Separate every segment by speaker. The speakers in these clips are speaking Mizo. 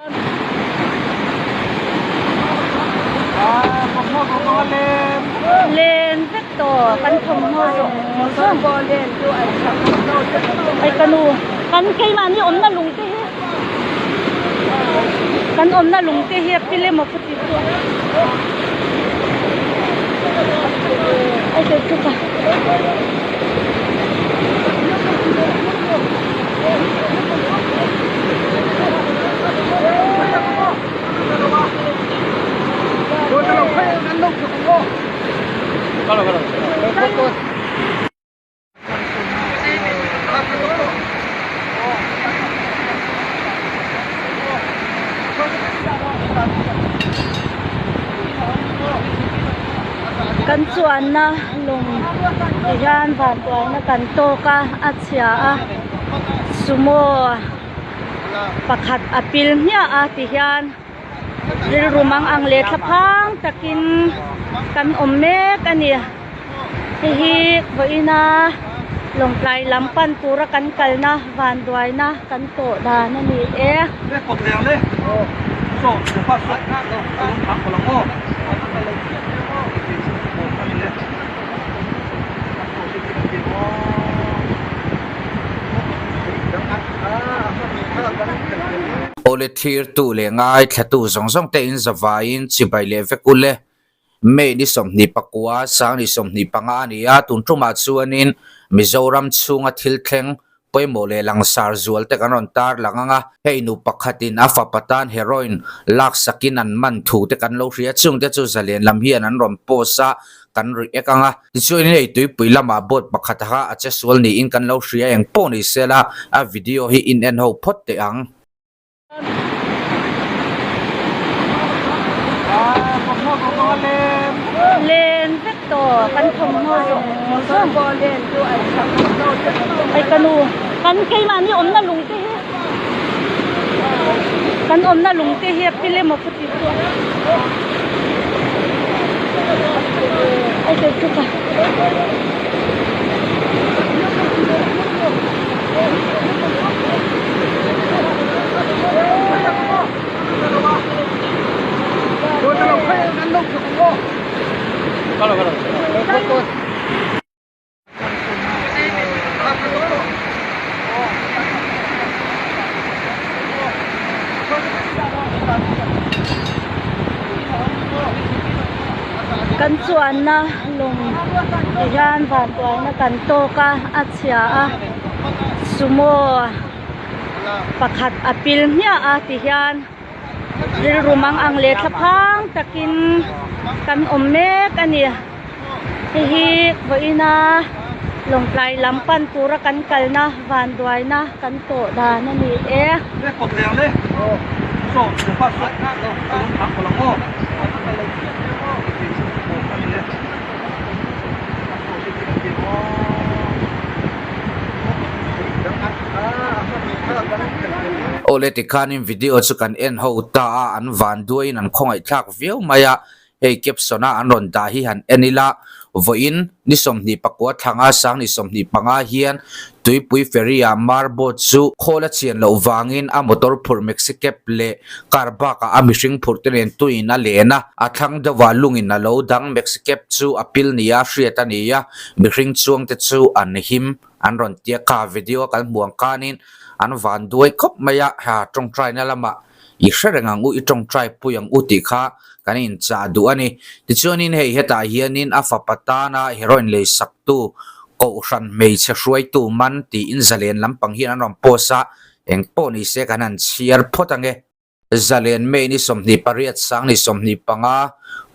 Speaker 1: Len vek tawh kan thawmhnaw zawng zawng ai ka nu kan keimahni awmna lung te hi kan awmna lung te hi a pil emaw ka ti chu ai kei chu ka Kan chuanna lawng ti hian vantuaina kan tawk a a chhia a sumo pakhat a pil hmiah a ti hian rilru mang ang leh thlaphang takin kan awm mek a ni hei hi vawiina lawngtlai lam pan tura kan kalna vanduaina kan tawh dan a ni e.
Speaker 2: Awle thirtu leh ngaithlatu zawng zawng te in zavaiin chibai leh vek u le. May ni 29, sang ni 25 a ni a, tun tumah chuanin Mizoram chhunga thil thleng pawimawh leh langsar zual te kan rawn tar lang ang a, hei nu pakhatin a fapa tan heroin laksakin an man thu te kan lo hria, chungte chu zalen lam hian an rawn post a, kan react ang a, tichuanin hei tuipui lamah boat pakhat kha a che sual niin kan lo hria eng pawh ni sela a video hi in en ho phawt teh ang.
Speaker 1: Len vek tawh kan thawmhnaw zawng zawng ai ka nu kan keimahni awmna lung te hi kan awmna lung te hi a pil emaw ka ti chu ai kei chu ka. Kan chuanna lawng ti hian vantuaina kan tawk a a chhia a sumo pakhat a pil hmiah a ti hian rilru mang ang leh thlaphang takin kan awm mek a ni hei hi vawiina lawngtlai lam pan tura kan kalna vanduaina kan tawh dan a ni e.
Speaker 2: Awle tikhanin video chu kan en ho ta a, an van duaiin an khawngaih thlak viau mai a, hei caption a an rawn dah hi han en ila, vawiin ni 24 thlanga sang ni 25 hian Tuipui ferry ah mar boat chu khawl a chian loh vangin a motor phurh maxi cab leh car bakah a mihring phurh te nen tuiin a len a, a thlang deuhah lungin a lo dang maxi cab chu a pil nia hriat a ni a, mihring chuang te chu an him an rawn tia kha video a kan hmuh ang khanin an van duai khawp mai a, ha tawngtaina lamah i hre reng ang u i tawngtai pui ang u tih kha kan inchah duh a ni. Tichuanin hei hetah hianin a fapa tana heroin lei saktu Kohhran hmeichhe hruaitu man tiin zalen lampang hian an rawn post a, eng pawh ni se kan han chhiar phawt ang e. Zalen May ni 28 sang ni 25,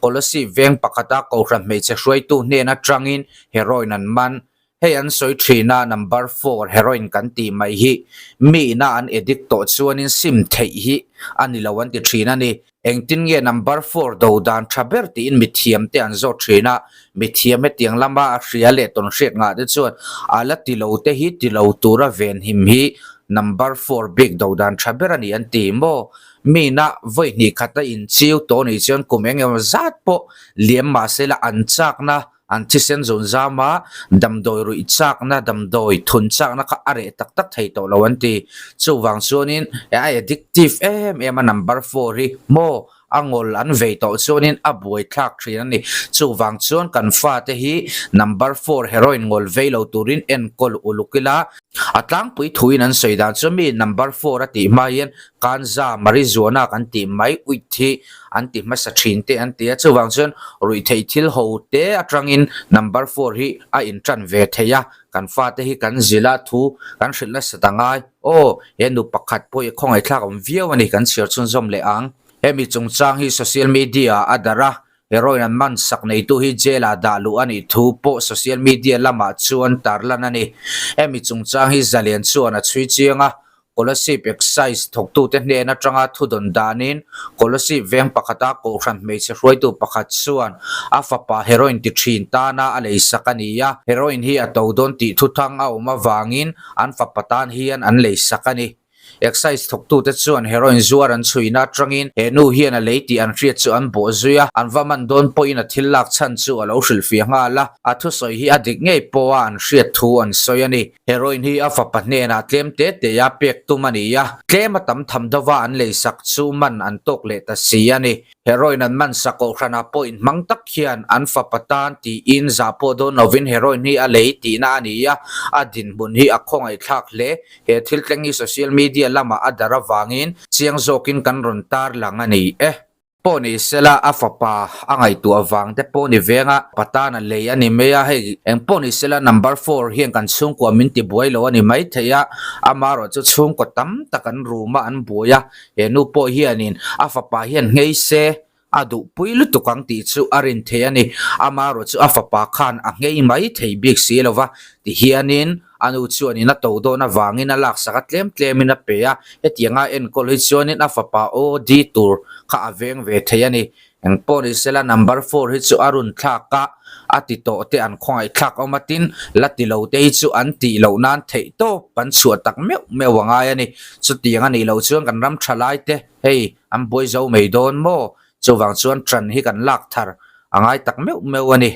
Speaker 2: Kolasib veng pakhata Kohhran hmeichhe hruaitu hnen atangin heroin an man. Hei an sawi thin a, number four heroin kan tih mai hi mi ina an addict tawh chuanin sim theih hi a ni lo an ti thin a ni. Engtin nge number four do dan tha ber tiin mithiam te an zawt thin a, mithiam hetiang lama a hria leh tawn hriat ngah te chuan a la ti lo te hi ti lo tura venhim hi number four bik do dan tha ber a ni an ti maw? Mina vawi hnih khat a inchiu tawh nih chuan kum eng emaw zat pawh liam mahse la an chakna. An thisen zun zam a, damdawi ruih chakna, damdawi thun chakna kha a reh tak tak thei tawh lo an ti. Chuvang chuanin a addictive em em a number four hi maw a ngawl an vei tawh chuanin a buaithlak thin a ni. Chuvang chuan kan fate hi number four heroin ngawl vei lo turin enkawl uluk ila. A tlangpui thuin an sawi dan chuan mi number four a tih hma hian Kanza, marijuana kan tih mai uit hi an ti hmasa thin te an ti a. Chuvang chuan ruihtheih thil ho te atangin number four hi a intan ve thei a. Kan fate hi kan zilh a, thu kan hrilh nasa ta ngai. Aw, he nu pakhat pawh hi khawngaihthlak awm viau a ni, kan chhiar chhunzawm leh ang. Hemi chungchang hi social media ah a darh a, heroin an man sak neitu hi jail ah dah luh a nih thu pawh social media lamah chuan tarlan a ni. Hemi chungchang hi Zalen chuan a chhui chiang a, Kolasib Excise thawktute hnen atanga thudawn danin Kolasib veng pakhata Kohhran hmeichhe hruaitu pakhat chuan a fapa heroin ti thin tana a leisak a ni a, heroin hi a to dawn tih thuthang a awm avangin an fapa tan hian an leisak a ni. Excise thawktute chuan heroin zuar an chhuina atangin he nu hian a lei tih an hriat chu an bawh zui a, an va man dawn pawhin a thil lak chhan chu a lo hrilhfiah nghal a, a thusawi hi a dik ngei pawha an hriat thu an sawi a ni. Heroin hi a fapa hnenah tlem te te a pek tum a ni a, tlem a tam tham deuha an leisak chu man an tawk leh ta si a ni. Heroin an man sak kohhranah pawh inhmang tak hian an fapa tan tiin zah pawh dawn lovin heroin hi a lei tihna a ni a, a dinhmun hi a khawngaihthlak hle. He thil tleng hi social media lamah a darh avangin chiang zawkin kan rawn tarlang a ni e. Pawh ni sela a fapa a ngaihtuah vang te pawh ni veng a, pa tan a lei a ni mai a, hei eng pawh ni sela number four hian kan chhungkua min ti buai lo a ni mai thei a, amaherawh chu chhungkaw tam tak an room a an buai a, he nu pawh hianin a fapa hian nghei se a duhpui lutuk ang tih chu a rin thei a ni, amaherawh chu a fapa khan a nghei mai thei bik si lo va, tihianin A nu chuanin a to dawn avangin a laksak a tlem tlemin a pe a, hetianga enkawl hi chuanin a fapa OD tur kha a veng ve thei a ni. Engpawh ni sela number four hi chu a run thlak a, a ti tawh te an khawngaih thlak awm a tin, la ti lo te hi chu an tih loh nan theih tawp kan chhuah tak meuh meuh a ngai a ni. Chutiang a nih loh chuan kan ram tha lai te hei an buai zo mai dawn maw? Chuvang chuan ṭan hi kan lak thar a ngai tak meuh meuh a ni.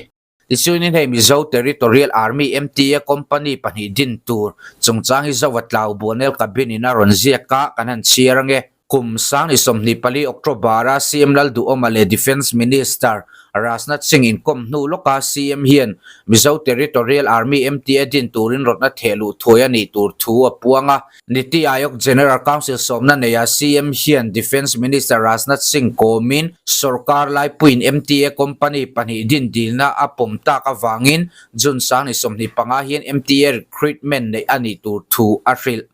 Speaker 2: Tichuanin hei Mizo Territorial Army, MTA, company pahnih din tur chungchang hi Zova Tlau Buanel Cabin in a rawn ziak a, kan han chhiar ange. Kum sang ni 24 October a CM Lalduhawma leh Defence Minister Rajnath Singh inkawm hnu lawka CM hian Mizo Territorial Army, MTA, din turin rawtna theh luh thuai a nih tur thu a puang a. Niti Aayog General Council sawmna neia CM hian Defence Minister Rajnath Singh kawmin sorkar laipuiin MTA company pahnih din dilna a pawm tak avangin June sang ni 25 hian MTA recruitment neih a nih tur thu a hrilh.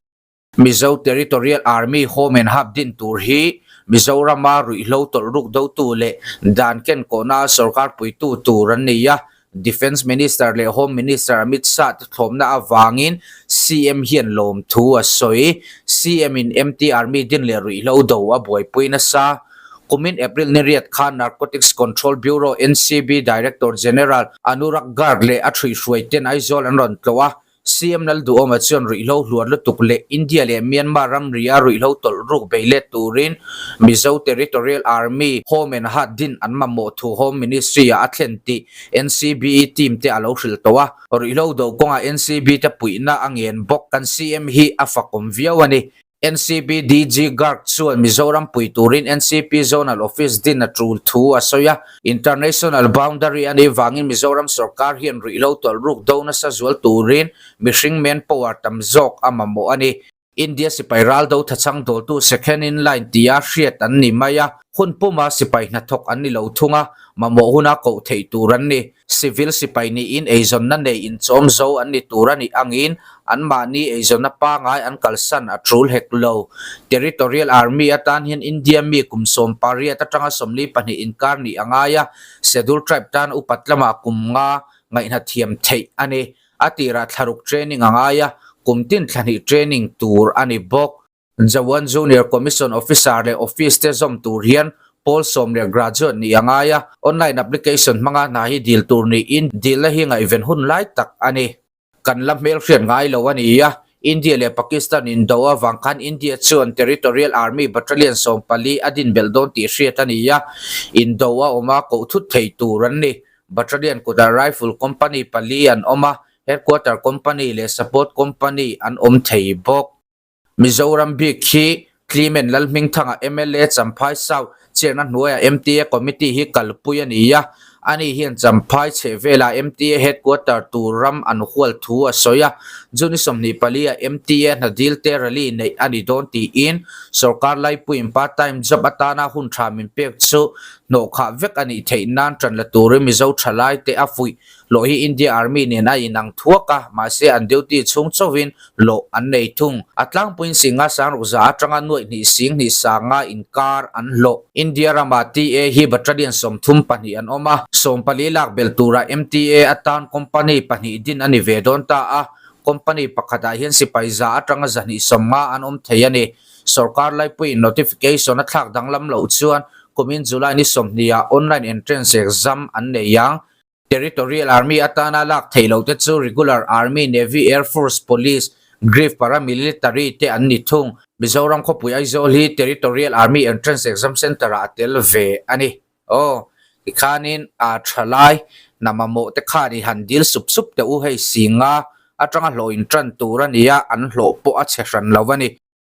Speaker 2: Mizo Territorial Army Home and Hub din tur hi Mizorama ruihhlo tawlh ruk dotu leh dan kenkawhna sorkar puitu tur an ni a, Defence Minister leh Home Minister Amit Shah te thlawmna avangin CM hian lawmthu a sawi. CM in MT Army din leh ruihhlo do a buaipui nasa. Kumin April ni riat khan Narcotics Control Bureau, NCB, Director General Anurag Garg leh a ṭhuihhruai ten Aizawl an rawn tlawh a, CM Lalduhawma chuan ruihhlo hluar lutuk leh India leh Myanmar ramria ruihhlo tawlh ruk bei let turin Mizo Territorial Army Home and Hat din an mamawh thu Home Ministry-ah a thlen tih NCBE team te a lo hrilh tawh a. Ruihhlo do kawngah NCB te puihna a ngen bawk. Kan CM hi a fakawm viau a ni. NCB DG Garg chuan Mizoram pui turin NCP Zonal Office din a tul thu a sawi a. International boundary a nih vangin Mizoram sorkar hian ruihhlo tawlh ruk do nasa zual turin mihring manpower tam zawk a mamawh a ni. India sipai ral do thachang dawltu second in line tia hriat an ni mai a, hun puma sipai hnathawk an ni lo thung a, mamawh huna koh theih tur an ni. Civil sipai niin eizawnna nei inchawm zo an ni tur a nih angin anmahni eizawnna pangai an kalsan a tul hek lo. Territorial Army atan hian India mi kum 18 atanga 42 inkar nih a ngai a, Scheduled Tribe tan upat lamah kum nga ngaihna thiam theih a ni. A tirah thlaruk training a ngai a, kum tin thlahnih training tur a ni bawk. Jawan Junior Commission Officer leh Office te zawm tur hian pawl sawm leh graduate nih a ngai a, online application hmanga hna hi dil tur niin dilna hi ngaihven hun lai tak a ni. Kan la hmelhriat ngai lo a ni a, India leh Pakistan indo avang khan India chuan Territorial Army Battalion 14 a din belh dawn tih hriat a ni a, indo a awm a koh thut thei tur an ni. Battalion kutah Rifle Company pali an awm a, Headquarter Company leh Support Company an awm thei bawk. Mizoram bik hi Clement Lalhmingthanga mla Champhai South chairna hnuaiah MTA Committee hi kalpui a ni a, ani hian Champhai chhehvelah MTA Headquarter tur ram an hual thu a sawi a, June 24 ah MTA hna dil te rally neih a ni dawn tiin sorkar laipuiin part time job atana hun tha min pek chu hnawhkhah vek a nih theih nan tan la turin Mizo thalai te a fuih Hlawh hi India Army nen a inang thuak a, mahse an duty chhung chauhin hlawh an nei thung. A tlangpuiin Singha Sangruk za atanga nuaih hnih sing hnih sanga inkar an hlawh. India rama TA hi battalion 32 an awm a, 14 lak belh tura MTA atan company pahnih din a ni ve dawn ta a, company pakhatah hian sipai za atanga 250 an awm thei a ni. Sorkar laipuiin notification a thlak danglam loh chuan kumin July ni 20 ah online entrance exam an nei ang. Territorial Army atana lak theih loh te chu Regular Army, Navy, Air Force, Police, Grief Paramilitary te an ni thung. Mizoram khawpui Aizawl hi Territorial Army Entrance Exam Centre ah a tel ve a ni. Aw, tikhanin a thalai hna mamawh te khan i han dil sup sup teh u hei singa atanga hlawh in tan tur a nia, an hlawh pawh a chhe hran lo a ni.